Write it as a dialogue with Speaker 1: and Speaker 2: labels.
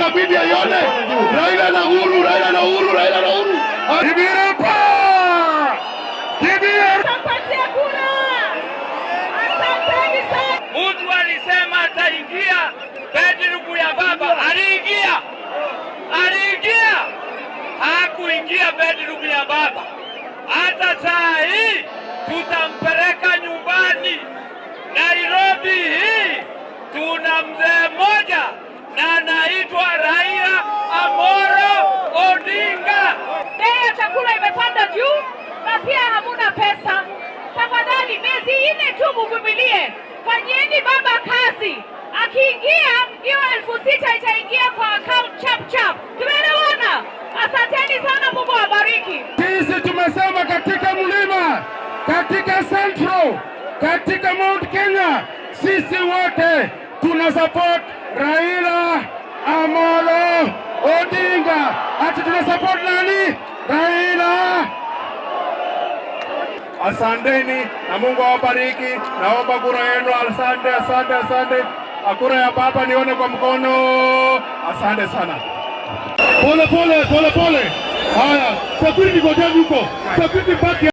Speaker 1: Peleka bibi aione. Raila na Uhuru, Raila na Uhuru, Raila na Uhuru.
Speaker 2: Kibira power! Kibira.
Speaker 3: Tapatia kura. Asanteni sana.
Speaker 4: Mtu alisema ataingia bedroom ya baba, aliingia, aliingia, hakuingia bedroom ya baba. Hata saa hii tutampeleka nyumbani. Nairobi hii tuna mzee mmoja na anaitwa Raila Amolo Odinga.
Speaker 3: Bei ya chakula imepanda juu na pia hamuna pesa. Tafadhali miezi 4 tu muvumilie, fanyieni baba kazi. Akiingia hiyo 6,000 itaingia kwa account chap chap. Tumeelewana? Asanteni sana, Mungu awabariki.
Speaker 2: Sisi tumesema katika mlima, katika Central, katika Mount Kenya, sisi wote tuna support Raila Amolo Odinga. Ati tuna support nani? Raila. Asanteni na Mungu awabariki. Naomba kura yenu. Asante, asante, asante. Kura ya baba nione kwa mkono. Asante sana.
Speaker 1: Pole pole pole pole. Haya, security ngojeni huko. Security baki.